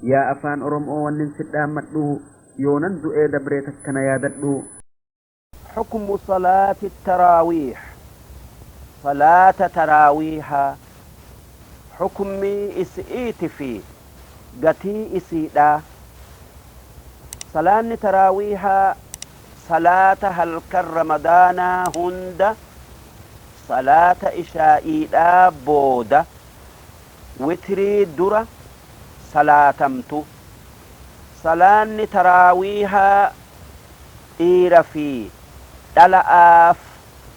Yaa afaan Oromo'oo wannin si dhaammadhu yoonan du'ee dabree takka na yaadadhu. حكم صلاة التراويح صلاة تراويحا حكمي إسئيت في قتي إسيدا صلاة تراويحا صلاة هلك رمضانا هند صلاة إشائيدا بودا وتري درة صلاة صلاة تراويحا dhiira fi dhala'aaf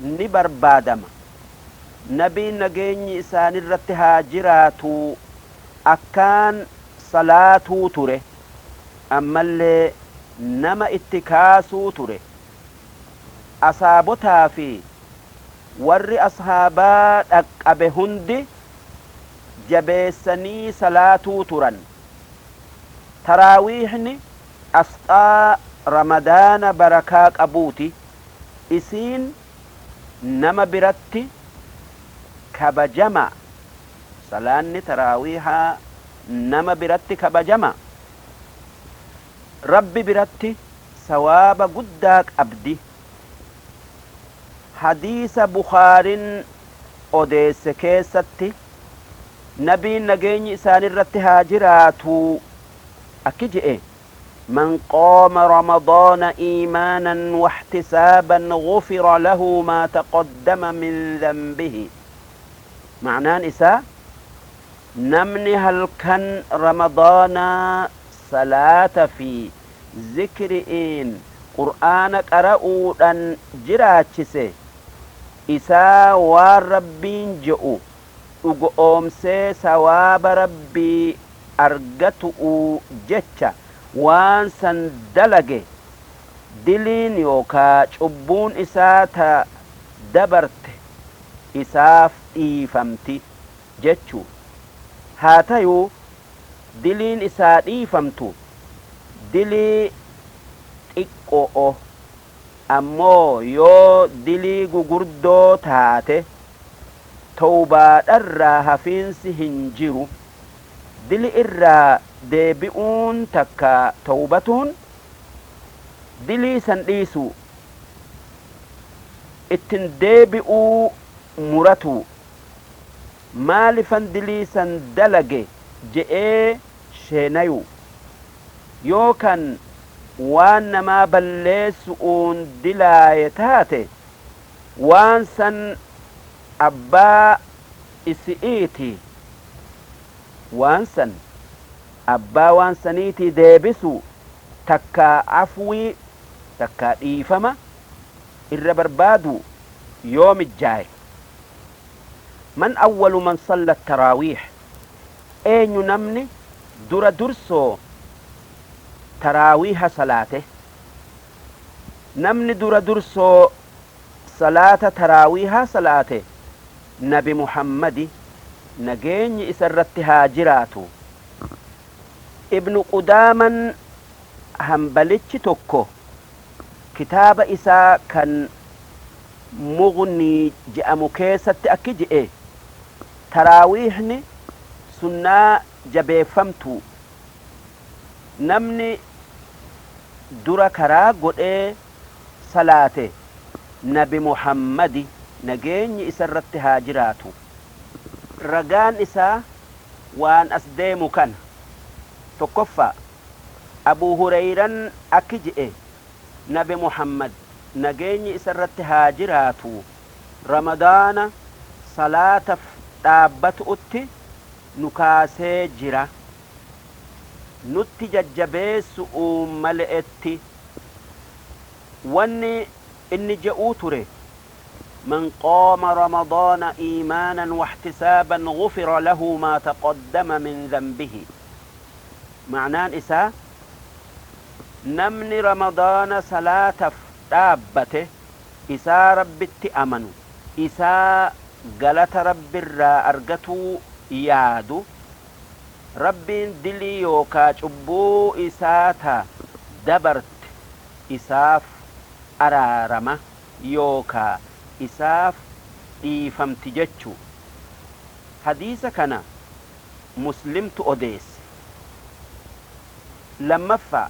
ni barbaadama. Nabiin nageenyi isaanirratti haa jiraatu akkaan salaatuu ture, ammallee nama itti kaasuu ture. Asaabotaa fi warri ashaabaa dhaqqabe hundi jabeessanii salaatuu turan. Taraawiihni asxaa Ramadaana barakaa qabuuti. Isiin nama biratti kabajama. Salaanni taraawiihaa nama biratti kabajama. Rabbi biratti sawaaba guddaa qabdi. Hadiisa Bukhaarin odeesse keessatti Nabiin nageenyi isaanirratti haa jiraatuu akki je'e: من قام رمضان إيمانا واحتسابا غفر له ما تقدم من ذنبه. معنaan isaa namni halkan Ramadaanaa salaata fi zikri'iin Qur'aana qara'uudhan jiraachise, isaa waan Rabbiin je'u dhugo'oomsee sawaaba Rabbii argatu'uu jecha waan san dalage, diliin yookaa cubbuun isaa ta dabarte isaaf dhiifamti jechu. Haa tayuu diliin isaa dhiifamtu dilii xiqqo'o, ammoo yoo dilii gugurdoo taate towbaadharraa hafiinsi hin jiru. Dili'irraa deebi'uun takkaa towbatuun dilii san dhiisuu, ittin deebi'uu muratuu, maalifan dilii san dalage je'ee sheenayuu, yoo kan waan namaa balleessu'uun dilaaye taate waan san abbaa isi'iitii waan san abbaa waan saniitii deebisuu takkaa afwii takkaa dhiifama irra barbaaduu yoo mijjaaye. Man awwalu man salla taraawiih? Eenyu namni dura dursoo taraawiiha salaate? Namni dura dursoo salaata taraawiihaa salaate Nabi Muhammadi nageenyi isarratti haa jiraatu. Ibnu Qudaaman hanbalichi tokko kitaaba isaa kan Mughnii je'amu keessatti akki je'e: Taraawiihni sunnaa jabeeffamtuu. Namni dura karaa godhee salaate Nabi Muhammadi nageenyi isarratti haa jiraatu. Ragaan isaa waan as deemu kana. Tokkoffaa, Abuu Hureyran akki je'e: Nabi Muhammad nageenyi isarratti haa jiraatuu Ramadaana salaataf dhaabbatu'utti nu kaasee jira, nutti jajjabeessu'uun male'etti. Wanni inni je'uu ture: Man qaama ramadaana iimaanan wahtisaaban gufira lahu maa taqaddama min dhanbihi. Ma'naan isaa namni Ramadaana salaataf dhaabbate, isaa Rabbitti amanu, isaa galata Rabbirraa argatuu yaadu, Rabbiin dilii yookaa cubbuu isaa ta dabarte isaaf araarama yookaa isaaf dhiifamti jechu. Hadiisa kana Muslimtu odeesse. Lammaffaa,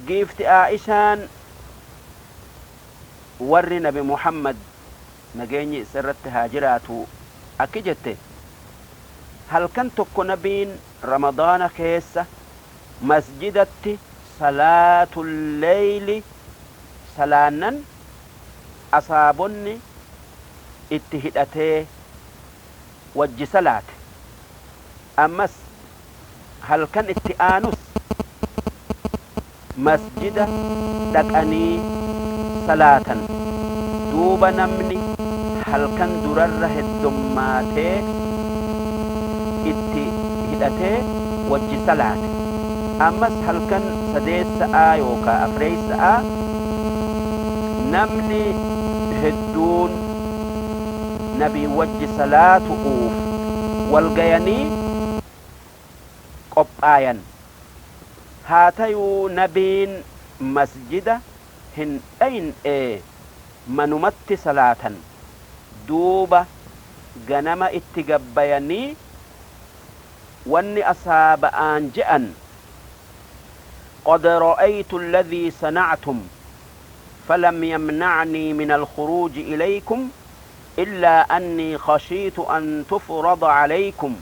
giifti Aa'ishaan warri nabi Muhammad nageenyi isarratti haa jiraatu akki jette: halkan tokko nabiin Ramadaana keessa masjidatti salaatul leyli salaannan, asaabonni itti hidhatee wajji salaate. Ammas halkan itti aanus masjida dhaqanii salaatan. Duuba namni halkan durarra heddommaatee itti hidhatee wajji salaate. Ammas halkan sadeessa'aa yookaa afreessa'aa namni hedduun nabii wajji salaatu'uuf walgayanii qophaayan. Haa tayuu nabiin masjida hin dhayn'ee manumatti salaatan. Duuba ganama itti gabbayanii wanni asaaba'aan je'an: قد رأيت الذي صنعتم، فلم يمنعني من الخروج إليكم إلا أني خشيت أن تفرض عليكم.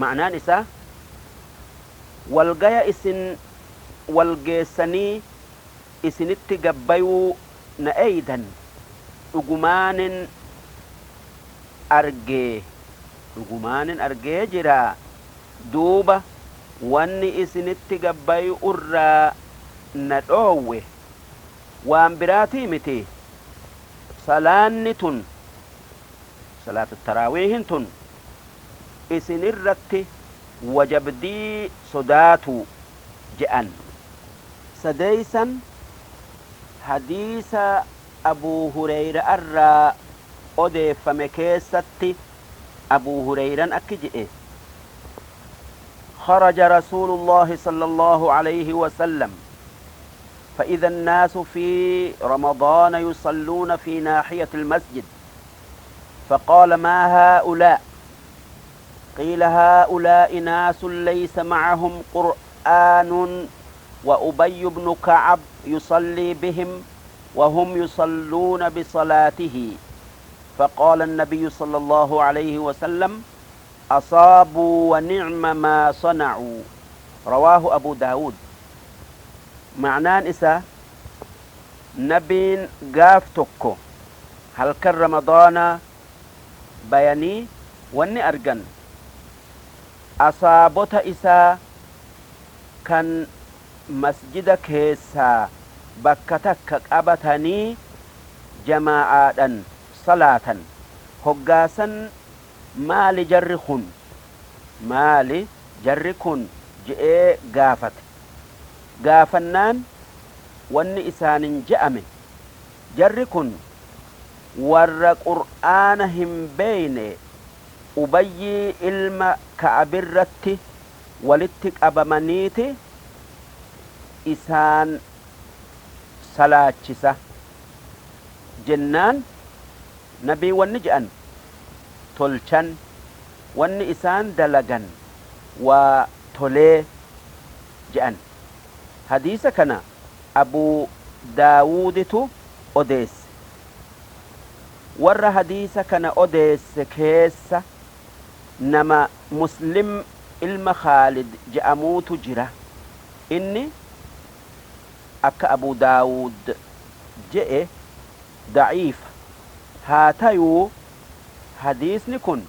Ma'naan isaa, walgaya isin walgeessanii isinitti gabbayuu na eeydan dhugumaanin argee, dhugumaanin argee jira. Duuba wanni isinitti gabbayu irraa na dhoowwe waan biraatii miti, salaanni tun, salaatu taraawiihin tun, isinirratti wajabdii sodaatu je'an. Sadeeysan, hadiisa Abuu Hureyra irraa odeeffame keessatti Abuu Hureyran akki je'e: خرج رسول الله صلى الله عليه وسلم فإذا الناس في رمضان يصلون في ناحية المسجد، فقال: ما هؤلاء؟ قيل: هؤلاء ناس ليس معهم قرآن، وأبي بن كعب يصلي بهم وهم يصلون بصلاته. فقال النبي صلى الله عليه وسلم: أصابوا ونعم ما صنعوا. رواه أبو داود. Ma'naan isaa, nabiin gaaf tokko halkan Ramadaanaa bayanii wanni argan asaabota isaa kan masjida keessaa bakka takka qabatanii jamaa'aadhan salaatan. Hoggaasan maali jarri kun, maali jarri kun je'ee gaafate. Gaafannaan wanni isaanin je'ame, jarri kun warra Qur'aana hin beeyne, Ubayyii ilma Ka'abirratti walitti qabamaniiti isaan salaachisa jennaan, nabii wanni je'an: tolchan, wanni isaan dalagan waa tolee je'an. Hadiisa kana Abuu Daawuditu odeesse. Warra hadiisa kana odeesse keessa nama Muslim ilma Khaalid je'amuutu jira. Inni akka Abuu Daawud je'e da'iifa. Haa tayuu hadiisni kun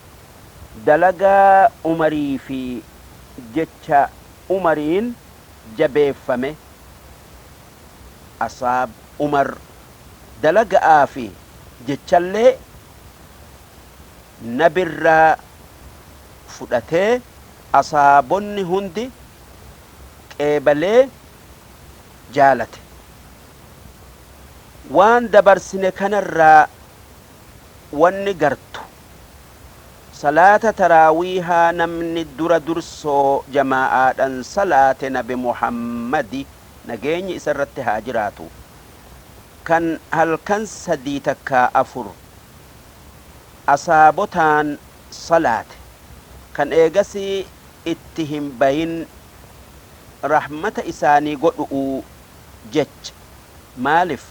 dalagaa Umarii fi jecha Umariin jabeeffame. Asaab Umar dalaga'aa fi jechallee nabirraa fudhatee asaabonni hundi qeebalee jaalate. Waan dabarsine kanarraa wanni gartu, salaata taraawiihaa namni dura dursoo jamaa'aadhan salaate nabi Muhammadi, nageenyi isarratti haa jiraatu, kan halkan sadii takkaa afur asaabotaan salaate, kan eegasii itti hin bayin rahmata isaanii godhu'uu jecha, maalif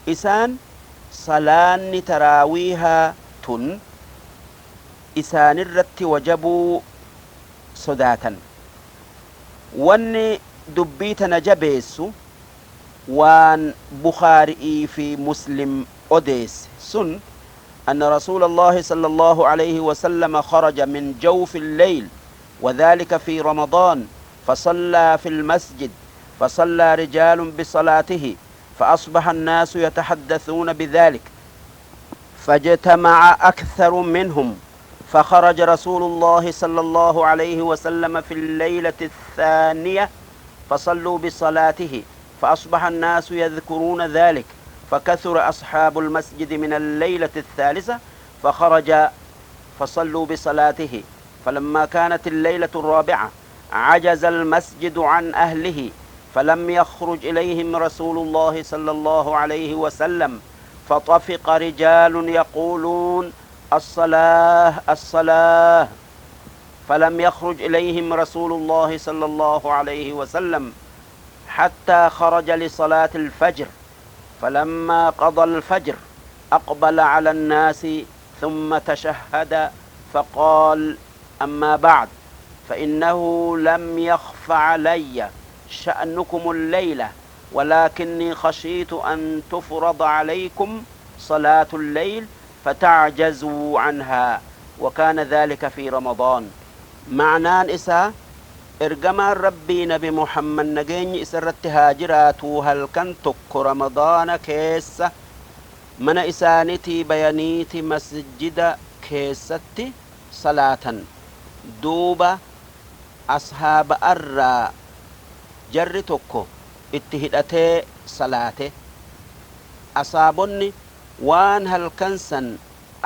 isaan salaanni taraawiihaa tun isaanirratti wajabuu sodaatan. Wanni dubbii tana jabeessu waan bukhaari'iifii muslim odeesse, sun أن رسول الله صلى الله عليه وسلم خرج من جوف الليل وذلك في رمضان فصلى في المسجد فصلى رجال بصلاته فأصبح الناس يتحدثون بذلك فاجتمع أكثر منهم فخرج رسول الله صلى الله عليه وسلم في الليلة الثانية فصلوا بصلاته فأصبح الناس يذكرون ذلك فكثر أصحاب المسجد من الليلة الثالثة فخرج فصلوا بصلاته فلما كانت الليلة الرابعة عجز المسجد عن أهله فلم يخرج إليهم رسول الله صلى الله عليه وسلم فطفق رجال يقولون الصلاة الصلاة فلم يخرج إليهم رسول الله صلى الله عليه وسلم حتى خرج لصلاة الفجر فلما قضى الفجر أقبل على الناس ثم تشهد فقال أما بعد فإنه لم يخف علي شأنكم الليلة ولكني خشيت أن تفرض عليكم صلاة الليل فتعجزوا عنها وكان ذلك في رمضان. Ma'naan isaa ergamaan Rabbii nabi Muhammad nageenyi isarratti haa jiraatuu halkan tokko Ramadaana keessa mana isaanitii bayaniiti masjida keessatti salaatan. Duuba ashaaba'arraa jarri tokko itti hidhatee salaate. Asaabonni waan halkan san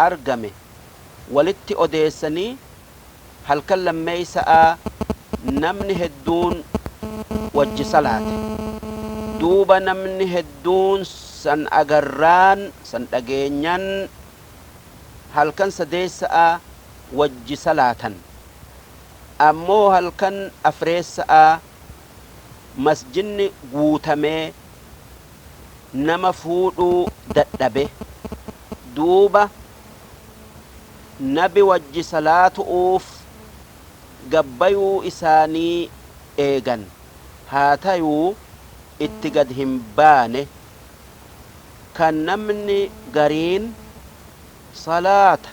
argame walitti odeessanii halkan lammeeysa'aa namni hedduun wajji salaate. Duuba namni hedduun san agarraan san dhageenyan halkan sadeessa'aa wajji salaatan. Ammoo halkan afreessa'aa masjinni guutamee nama fuudhuu dadhabe. Duuba nabi wajji salaatu'uuf gabbayuu isaanii eegan, haa tayuu itti gad hin baane. Kan namni gariin salaata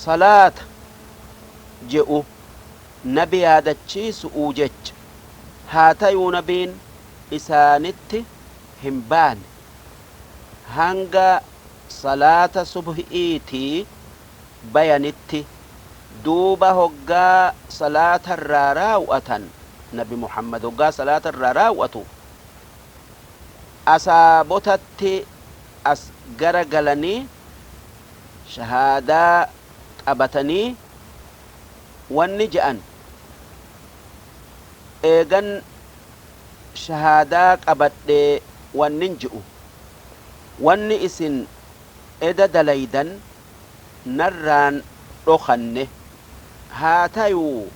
salaata je'u nabi yaadachiisu'uu jecha, haa tayuu nabiin isaanitti hin baane hanga salaata subhi'iitii bayanitti. Duuba hoggaa salaatarraa raaw'atan, nabi Muhammad hoggaa salaatarraa raaw'atu asaabotatti as gara galanii shahaadaa qabatanii wanni je'an, eegan shahaadaa qabadhee wannin je'u, wanni isin eda dalaydan narraan dhokhanne, haa tayuu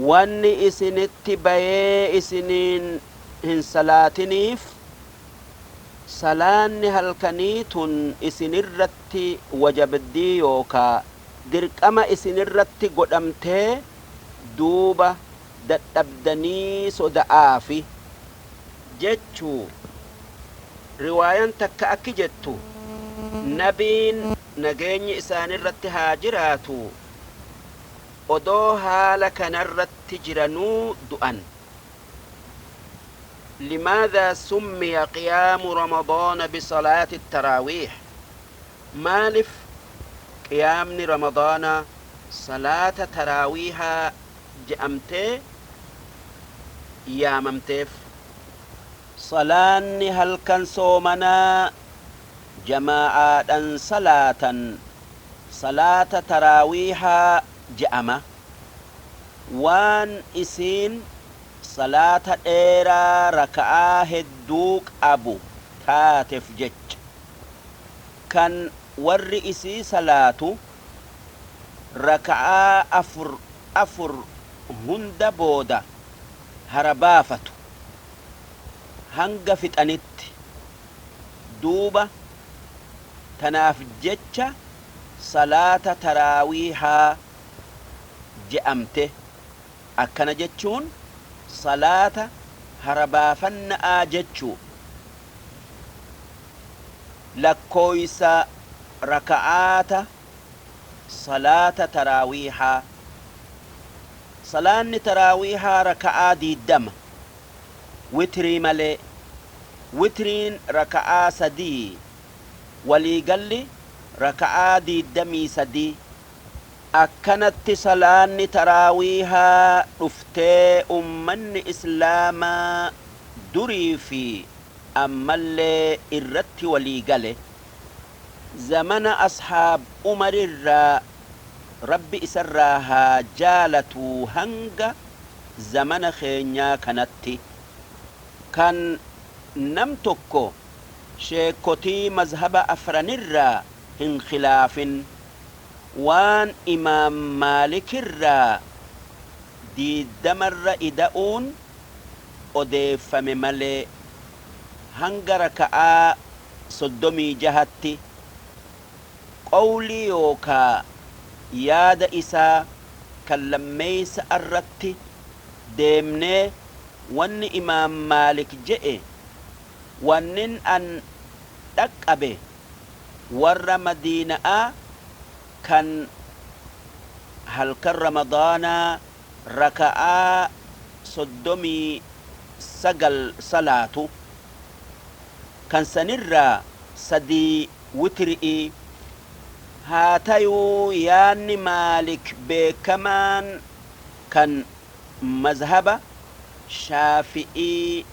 wanni isinitti bayee isiniin hin salaatiniif salaanni halkanii tun isinirratti wajabdii yookaa dirqama isinirratti godhamtee duuba dadhabdanii soda'aafi jechuu. Riwaayan takka akki jettu, nabiin nageenyi isaanirratti haa jiraatuu odoo haala kanarratti jiranuu du'an. لماذا سمي قيام رمضان بصلاة التراويح؟ مالف قيامني رمضان صلاة تراويح جأمتي ياممتيف؟ Salaanni halkan soomanaa jamaa'aadhan salaatan salaata taraawiihaa je'ama. Waan isiin salaata dheeraa raka'aa hedduu qabu taatef jecha. Kan warri isii salaatu raka'aa 4 afur hunda booda hara baafatu hanga fixanitti. Duuba tanaaf jecha salaata taraawiihaa je'amte. Akkana jechuun salaata hara baafanna'aa jechuu. Lakkooysa raka'aata salaata taraawiihaa. Salaanni taraawiihaa raka'aa 20, witrii malee. Witriin raka'aa 3, walii galli raka'aa 23. Akkanatti salaanni taraawiihaa dhuftee ummanni islaamaa durii fi ammallee irratti walii gale. Zamana ashaab umarirraa, Rabbi isarraa haa jaalatuu, hanga zamana keenyaa kanatti. Kan nam tokko sheekkotii mazhaba afranirraa hin khilaafin. Waan imaam maalikirraa diiddamarra ida'uun odeeffame malee. Hanga raka'aa 36tti. Qawlii yookaa yaada isaa kan lammeysa'arratti deemnee wanni imaam maalik je'e wannin an dhaqqabe warra madiina'aa kan halkan ramadaanaa raka'aa 39 salaatu, kan sanirraa sadii witri'ii. Haa tayuu yaanni maalik beekkamaan kan mazhaba shaafi'ii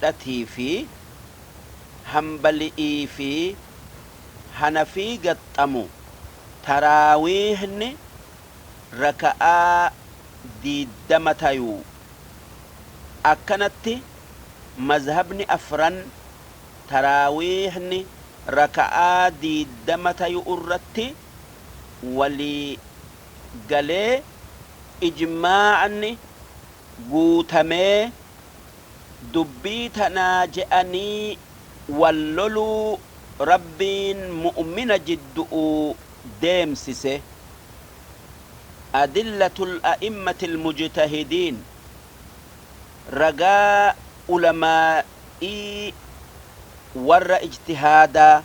dhatiifii, hanbali'iifii, hanafii gaxxamu taraawiihni raka'aa 20 tayuu. Akkanatti mazhabni afran taraawiihni raka'aa 20 tayu'urratti walii galee ijmaa'ni guutamee dubbii tanaa je'anii wal loluu Rabbiin mu'mina jiddu'uu deemsise. Adillatul a'immatil mujtahidiin ragaa ulamaa'ii warra ijtihaadaa.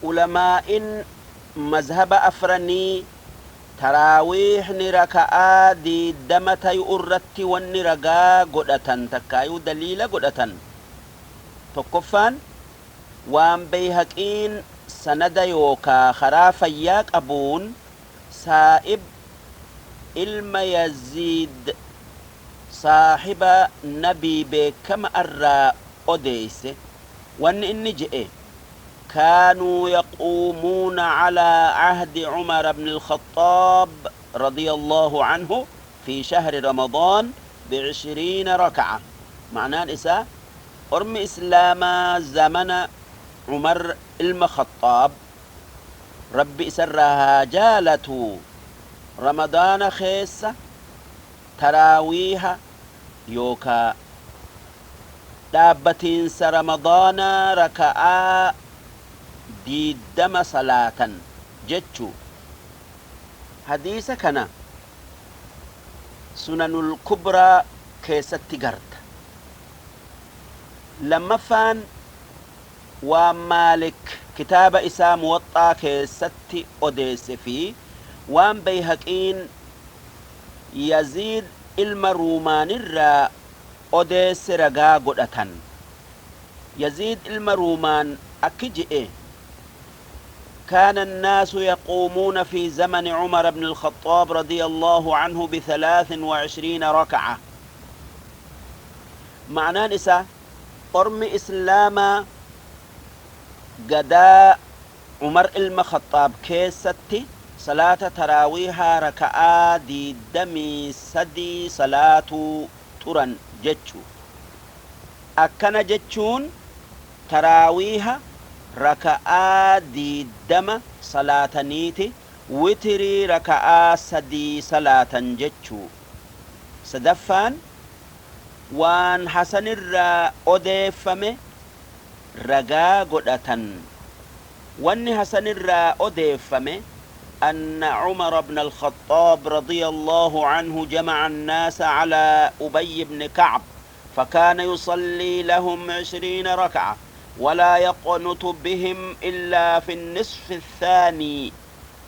Ulamaa'in mazhaba afranii taraawiihni raka'aa 20 tayu'urratti wanni ragaa godhatan takkaayuu daliila godhatan tokkoffaan waan beyhaqiin sanada yookaa karaa fayyaa qabuun saa'ib ilma yaziid saahiba nabii beekkama'arraa odeeyse wanni inni je'e kaanuu yaquumuuna calaa cahdi cumara bni alkhaxaab radia allahu anhu fi shahri ramadaan bicishriina raka'a. Ma'naan isaa ormi islaamaa zamana cumar ilma khaxaab, Rabbi isarraa haa jaalatuu, ramadaana keessa taraawiiha yookaa dhaabbatiinsa ramadaanaa raka'aa 20 salaatan jechu. Hadiisa kana sunanul kubraa keessatti garta. Lammaffaan waan maalik kitaaba isaa muwaxxaa keessatti odeesse fi waan beyhaqiin yaziid ilma ruumaanirraa odeesse ragaa godhatan. Yaziid ilma ruumaan akki je'e كان الناس يقومون في زمن عمر بن الخطاب رضي الله عنه ب23 ركعة. Ma'naan isaa ormi islaamaa gadaa cumar ilma khaxaab keessatti salaata taraawiihaa raka'aa 23 salaatuu turan jechu. Akkana jechuun taraawiiha raka'aa 20 salaataniiti Witrii raka'aa 3 salaatan jechu. Sadaffaan waan Hasanirraa odeeffame ragaa godhatan. Wanni Hasanirraa odeeffame أن عمر بن الخطاب رضي الله عنه جمع الناس على أبي بن كعب فكان يصلي لهم 20 ركعة ولا يقنت بهم إلا في النصف الثاني،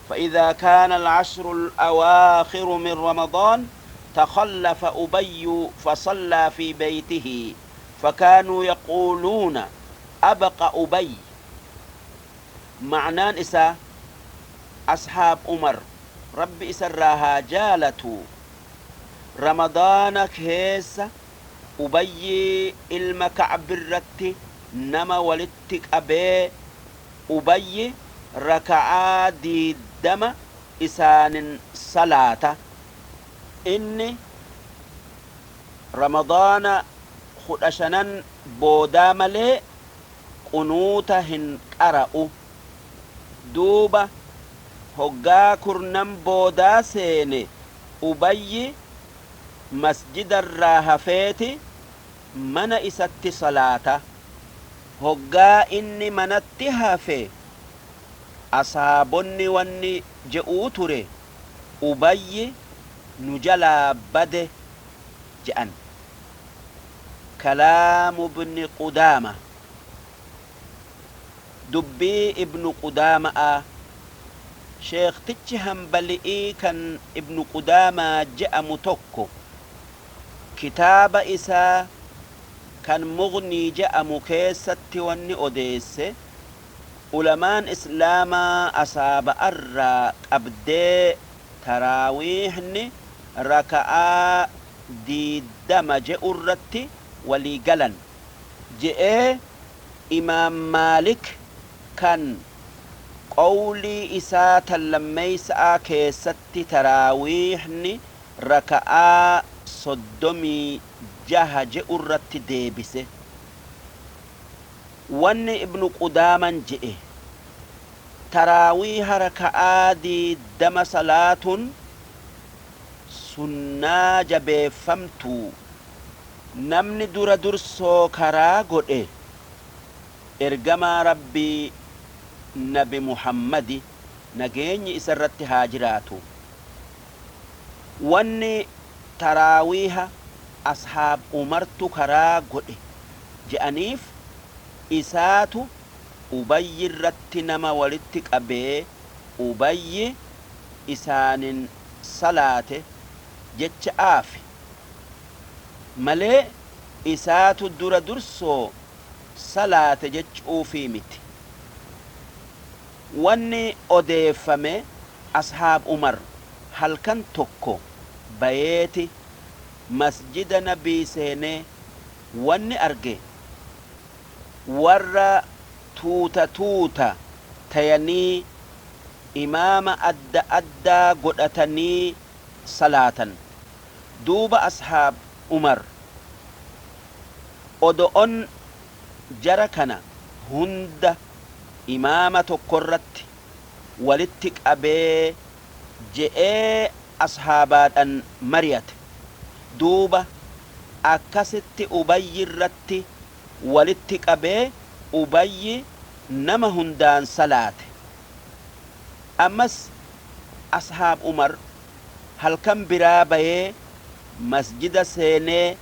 فإذا كان العشر الأواخر من رمضان تخلف أبي فصلى في بيته، فكانوا يقولون أبق أبي. Ma'naan isaa ashaab Umar Rabbi isarraa haa jaalatuu Ramadaana keessa Ubayyii ilma Ka'birratti nama walitti qabee Ubayyi raka'aa 20 isaanin salaata. Inni Ramadaana 15n boodaa malee qunuuta hin qara'u. Duuba hoggaa kurnan boodaa seene Ubayyi masjidarraa hafeeti mana isatti salaata. Hoggaa inni manatti hafe ashaabonni wanni je'uu ture Ubayyi nu jalaa bade je'an. Kalaamu ibni Qudaama Dubbii ibnu Qudaama'aa Sheekhtichi hanbali'ii kan ibnu Qudaamaa je'amu tokko kitaaba isaa kan mughnii je'amu keessatti wanni odeesse ulamaan islaamaa asaaba'arraa qabdee taraawiihni raka'aa 20 je'urratti walii galan je'ee imaam maalik kan qowlii isaa tan lammeysa'aa keessatti taraawiihni raka'aa 36 je'urratti deebise. Wanni ibnu qudaaman je'e taraawiiha raka'aa 20 salaatun sunnaa jabeeffamtuu. Namni dura dursoo karaa godhe ergamaa Rabbii nabi Muhammadi nageenyi isarratti haa jiraatu. Wanni taraawiiha ashaab umartu karaa godhe je'aniif isaatu ubayyirratti nama walitti qabee ubayyi isaanin salaate jecha'aafi malee isaatu dura dursoo salaate jechu'uufii miti. Wanni odeeffame ashaab umar halkan tokko bayeeti masjida nabii seenee wanni arge warra tuuta tuuta tayanii imaama adda addaa godhatanii salaatan. Duuba ashaab umar odo'on jara kana hunda imaama tokkorratti walitti qabee je'ee ashaabaadhan mariyate. Duuba akkasitti ubayyirratti walitti qabee ubayyi nama hundaan salaate. Ammas ashaab umar halkan biraa bayee masjida seenee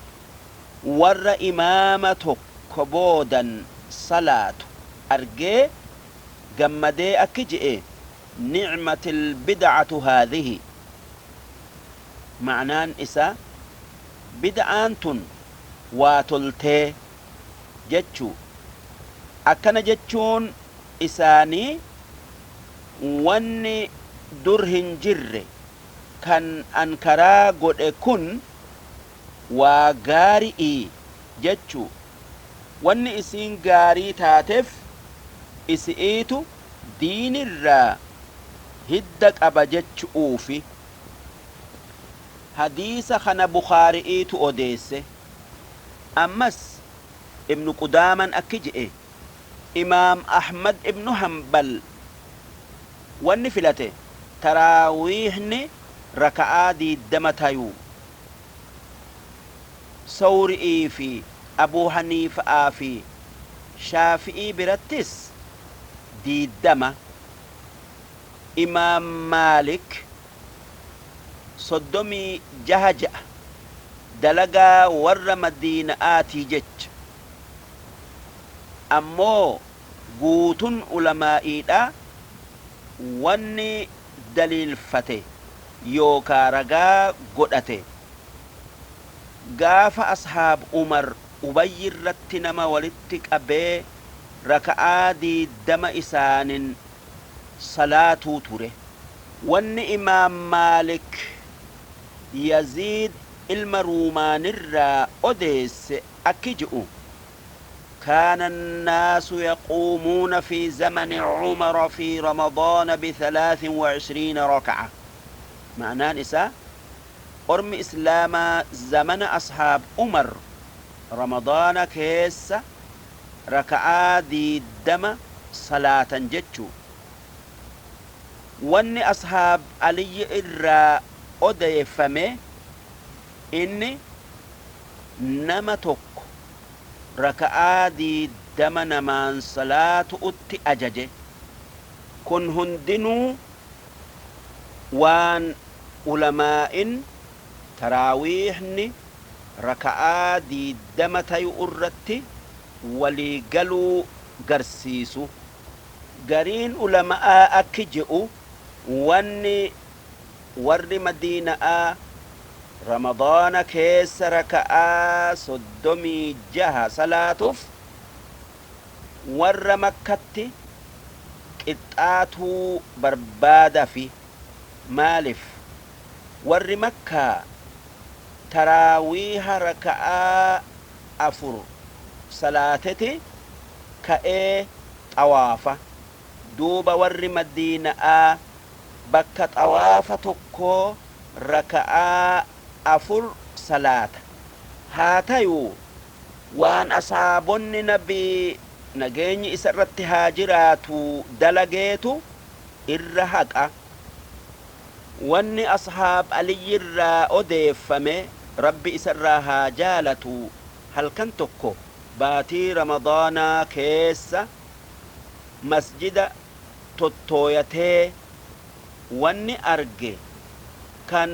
warra imaama tokko boodan salaatu argee gammadee akki je'e ni'matil bid'atu haadhihi. Ma'naan isaa bid'aan tun waa toltee jechu. Akkana jechuun isaanii wanni dur hin jirre kan an karaa godhe kun waa gaari'ii jechu. Wanni isiin gaarii taatef isi'iitu diinirraa hidda qaba jechu'uufi. Hadiisa kana bukhaari'iitu odeesse. Ammas ibnu qudaaman akki je'e imaam ahmad ibnu hanbal wanni filate Taraawiihni raka'aa 20 tayuu. Sawri'ii fi Abuu Haniifa'aa fi Shaafi'ii birattis 20. Imaam Maalik 36 je'a, dalagaa warra madiina'aatii jecha. Ammoo guutun ulamaa'iidhaa wanni daliilfate yookaa ragaa godhate, gaafa ashaab umar ubayyirratti nama walitti qabee raka'aa 20 isaanin salaatuu ture. Wanni imaam maalik yaziid ilma ruumaanirraa odeesse akki je'u, كان الناس يقومون في زمن عمر في رمضان ب23 ركعة. Ma'naan isaa ormi islaamaa zamana ashaab umar ramadaana keessa raka'aa 20 salaatan jechu. Wanni ashaab aliyyi'irraa odeeffame inni nama tokko raka'aa 20 namaan salaatu'utti ajaje. Kun hundinuu waan ulamaa'in taraawiihni raka'aa 20 tayu'urratti walii galuu garsiisu. Gariin ulama'aa akki je'u wanni warri madiina'aa ramadaana keessa raka'aa 36 salaatuf warra makkatti qixxaatuu barbaadafi. Maalif warri makkaa taraawiiha raka'aa 4 salaateti ka'ee xawaafa, duuba warri madiina'aa bakka xawaafa tokkoo raka'aa 4 salaata. Haa tayuu waan ashaabonni nabii nageenyi isarratti haa jiraatuu dalageetu irra haqa. Wanni ashaab aliyyirraa odeeffame rabbi isarraa haa jaalatuu halkan tokko baatii ramadaanaa keessa masjida tottooyatee wanni arge kan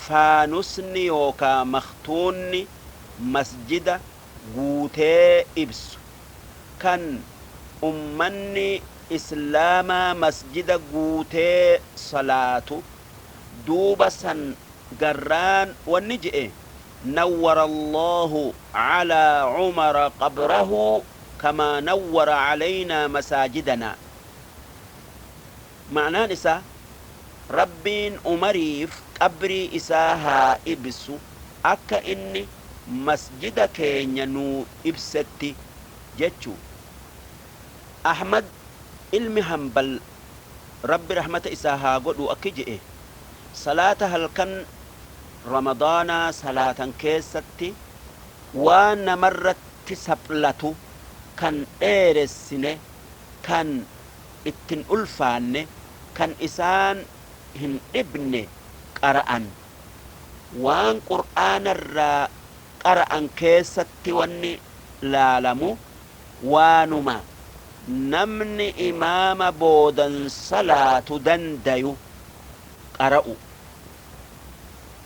faanusni yookaa makhtuunni masjida guutee ibsu, kan ummanni islaamaa masjida guutee salaatu, duuba san garraan wanni je'e, nawwara Allaahu alaa umara qabrahu kamaa nawwara alaynaa masaajidanaa. Ma'naan isaa Rabbiin umariif qabrii isaa haa ibsu akka inni masjida keenya nuu ibsetti jechu. Ahmad ilmi hanbal Rabbi rahmata isaa haa godhuu akki je'e, salaata halkan ramadaanaa salaatan keessatti waan namarratti saphlatu kan dheeressine, kan ittin ulfaanne, kan isaan hin dhibne qara'an. Waan qur'aanarraa qara'an keessatti wanni laalamu waanuma namni imaama boodan salaatu dandayu qara'u.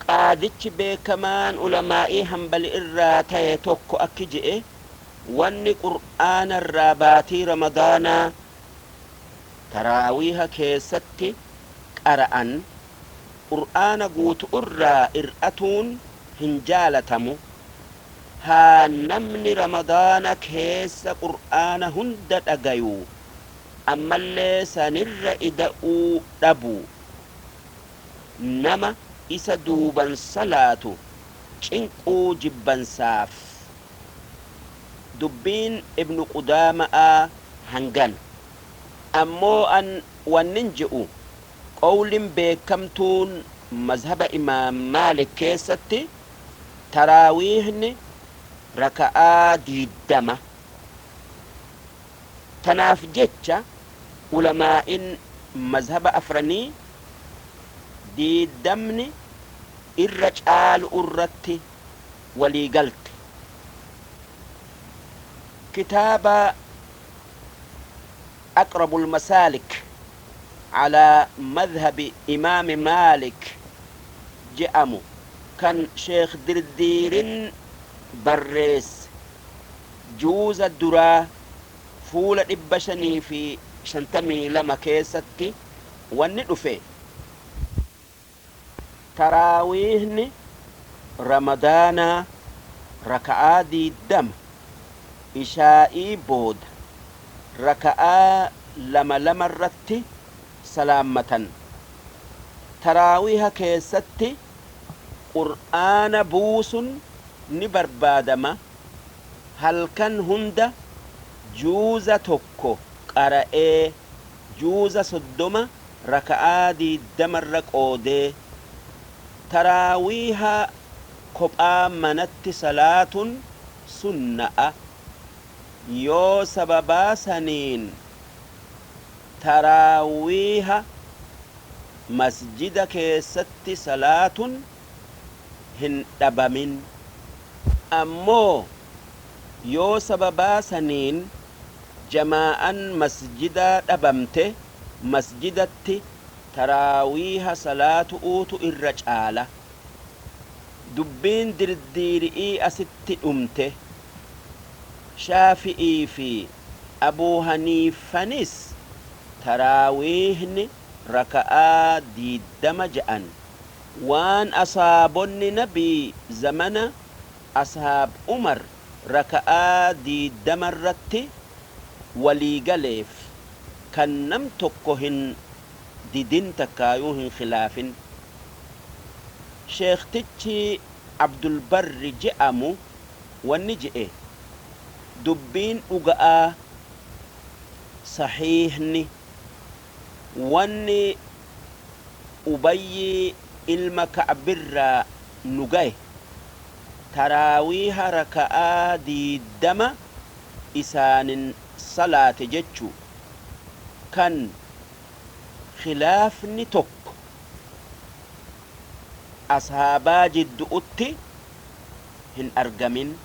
Qaadichi beekkamaan ulamaa'ii hanbali'irraa taye tokko akki je'e, wanni qur'aanarraa baatii ramadaanaa taraawiiha keessatti qara'an qur'aana guutu'urraa ir'atuun hin jaalatamu, haa namni ramadaana keessa qur'aana hunda dhagayuu ammallee sanirra ida'uu dhabuu, nama isa duuban salaatu cinquu jibbansaaf. Dubbiin ibnu qudaama'aa hangana. Ammoo an wannin je'u qowlin beekkamtuun mazhaba imaam maalik keessatti taraawiihni raka'aa 20. Tanaaf jecha ulamaa'in Mazhaba afranii diiddamni irra caalu'urratti walii galte. Kitaaba Aqrabul Masaalik calaa Madhabi Imaami Maalik je'amu kan Sheekh Dirdiirin barreesse juuza duraa fuula 552 keessatti wanni dhufe, Taraawiihni Ramadaanaa raka'aa 20, ishaa'ii booda raka'aa lama lamarratti salaammatan. Taraawiiha keessatti Qur'aana buusun ni barbaadama, halkan hunda juuza tokko qara'ee juuza 30 raka'aa 20rra qoodee. Taraawiiha kophaa manatti salaatun sunna'a, yoo sababaa saniin taraawiiha masjida keessatti salaatun hin dhabamin. Ammoo yoo sababaa saniin jamaa'an masjidaa dhabamte masjidatti taraawiiha salaatu'uutu irra caala. Dubbiin dirdiiri'ii asitti dhumte. Shaafi'iifii abuu haniifanis taraawiihni raka'aa 20 je'an. Waan asaabonni nabii zamana ashaab umar raka'aa diiddamarratti walii galeef kan nam tokko hin didin takkaayuu hin khilaafin. Sheekhtichi abdulbarri je'amu wanni je'e, dubbiin dhuga'aa sahiihni wanni ubayyii ilma ka'birraa nu gaye taraawiiha raka'aa 20 isaanin salaate jechu, kan khilaafni tokko ashaabaa jiddu'utti hin argamin.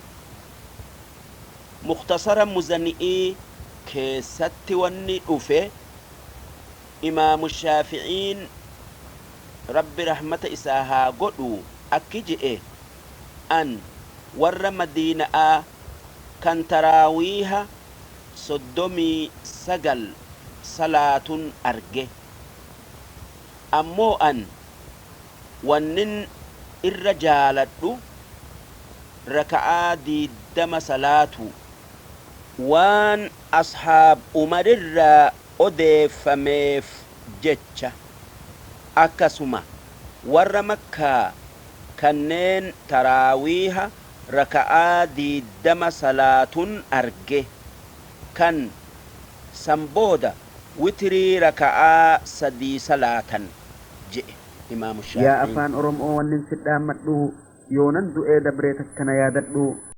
Mukhtasara muzani'ii keessatti wanni dhufe imaamu shaafi'iin Rabbi rahmata isaa haa godhuu akki je'e, an warra madiina'aa kan taraawiiha 39 salaatun arge, ammoo an wannin irra jaaladhu raka'aa 20 salaatuu, waan ashaab umarirraa odeeffameef jecha, akkasuma warra makkaa kanneen taraawiiha raka'aa 20 salaatun arge, kan san booda witrii raka'aa sadii salaatan je'e imaamu Yaa shaafi'iin. Afaan Orom'oo wannin si dhaammadhu, yoonan du'ee dabree takka na yaadadhu.